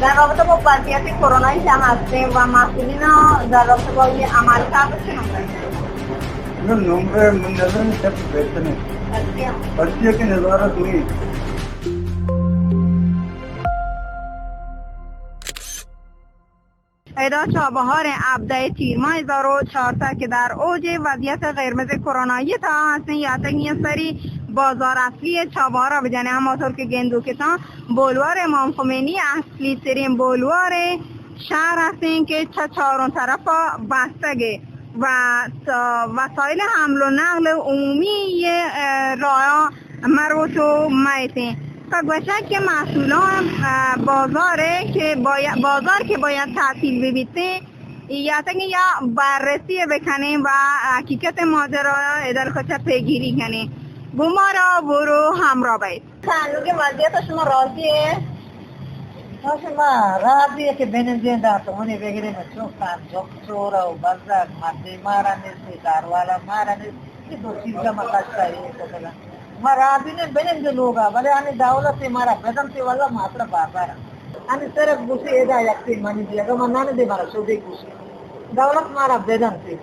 در رابطه با وضعیت کرونا که هستیم و مسئولین در رابطه با این عمل کرده چه نظر دارید؟ من نمره من نظر من سب بهتره. پرچیا؟ پرچیا که نظارت نیست. ادا چابهار هفده تیر ماه هزار و چهارصد که در اوج وضعیت قرمز کرونایی تا هستن، یا تک یه سری بازار اصلی چابهار بجنه، همانطور که گندوکتان بولوار امام خمینی اصلی ترین بولوار شهر هستن که چه چهارون طرف بستگه و س-، وسایل حمل و نقل عمومی، اه، راه مروت و میتیں. تا گوشگ که مسئولان، اه، بازار که باید، بازار که باید تعطیل ببیتیں، یا تنگی یا بررسی بکنیں و حقیقت ماجرا ادر کچا پیگیری کنیں. گمارا برو همراه بید. تعلق وضعیت شما راضیه؟ ما شما راضیه که بنندین داتونی بگیریم، چون سان جوک چورا و بزگ مردی مارا نیستی، داروالا مارا نیستی. اے دو چیزا ما کشتا اے کتگا. ما راضی نہ بنندے لوگا، بلے آنی دولت مارا بدنتے واللہ ما اپنا بازارا. آنی صرف گوشی ادا یکتی منی دی، اگر ما نہ دے مارا شودے گوشی. دولت مارا بدنتے.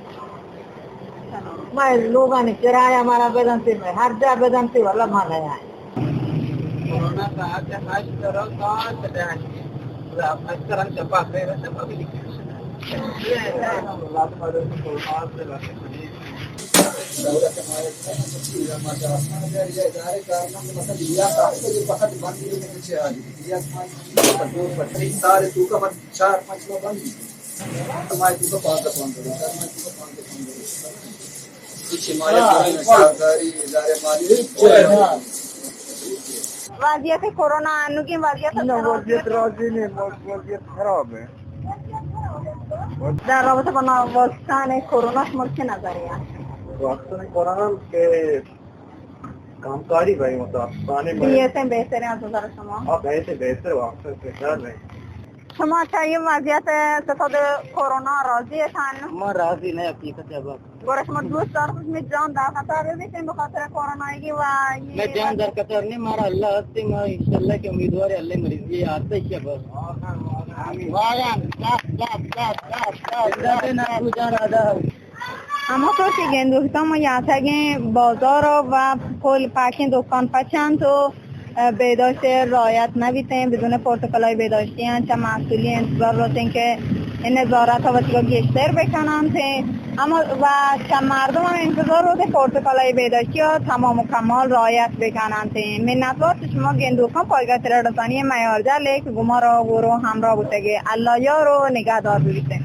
ما لوگانی کرایہ مارا بدنتے، ما ہر جا بدنتے واللہ ما نہ آئے. کرونا ساعت ہشت رو تا ساعت ہشت. اکثر ہم شفا پہ شفا بھی لکھے. دولت ہمارے چیز ہم آسمان دے یا ادارے کارمند مثلا یا کافی جو فقط بند بھی نہیں چاہیے. یا آسمان دور پر سارے تو کا چار پانچ ماہ بند. ماہ تو کا پانچ پانچ، چار ماہ تو کا پانچ پانچ. کچھ حمایت کریں، سرکاری ادارے مالی. وضعیت کرونا انوگیں وضعیت نہ، وضعیت راضی نہیں، وضعیت خراب ہے. در رابطہ با واکسن کرونا شما چه نظری است؟ واکسن کرونا که کمکاری بھائی متاسفانہ بھائی. بیت بہتر ہے از نظر شما؟ ہاں، بیت بہتر، واکسن بہتر ہے. شما چہ اے وضعیت ستاد کرونا راضی اتان؟ ما راضی نہ، حقیقت ہے بس. گڑا شما دوست دارت شما جان در خطر ببیتیں بخاطر کرونا گی و اے؟ نہ، جان در خطر نہیں، مارا اللہ ہستے، ما انشاءاللہ کہ امیدوار اللہ مریضی آتے کیا بس. آمین. واگان، دس، دس، دس. زندہ نہ تو جان آدھا. ہمانطور کہ گندوکتان ما یاتگیں بازار و کل پاکیں دکان پچ انت و بیداشت رعایت نہ بیتیں، بدون پروتکل‌های بیداشتی انت، چہ مسئولین انتظار روتیں کہ این نظارت وتی گیشتر بکننت. اما و چہ مردم ہم انتظار روتیں پروتکل‌های بیداشتی ءَ تمام و کمال رعایت بکننت. منتوار چہ شما گندوکان پایگاه تلویزیونی میارجل کہ گمارا گورو ہمراہ بوتگے. اللہ یار و نگہدار ببیتیں.